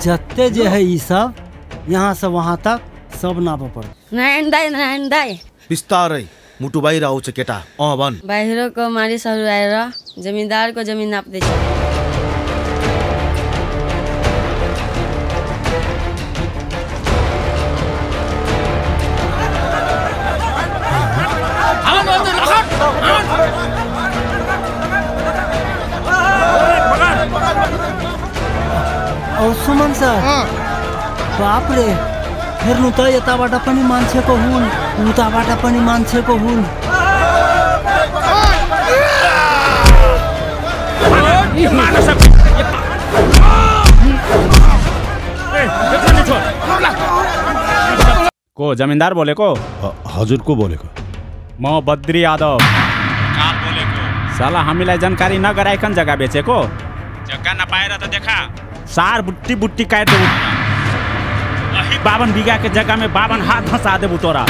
जत्ते जे है ई सब यहाँ से वहाँ तक सब नापे पड़त। नारायण दाई, नारायण दाई। बिस्तारै मुटु बाहिर आउँछ केटा। अँ भन। बाहिरको मानिसहरू आएर जमिनदारको जमिन नाप्दैछ। औ सुमन सर, बाप रे, हेर्नु त यताबाट पनि मान्छेको हुल, उताबाट पनि मान्छेको हुल। को जमिनदार बोलेको? हजुर, को बोलेको? म बद्री यादव। काल बोलेको। साला हामीलाई जानकारी नगराइकन जग्गा बेचेको। जग्गा नपाएर त देखा सार बुट्टी बुट्टी काट देबू। 52 बीघा के जगह में 52 हाथ धंसा देबू तोरा।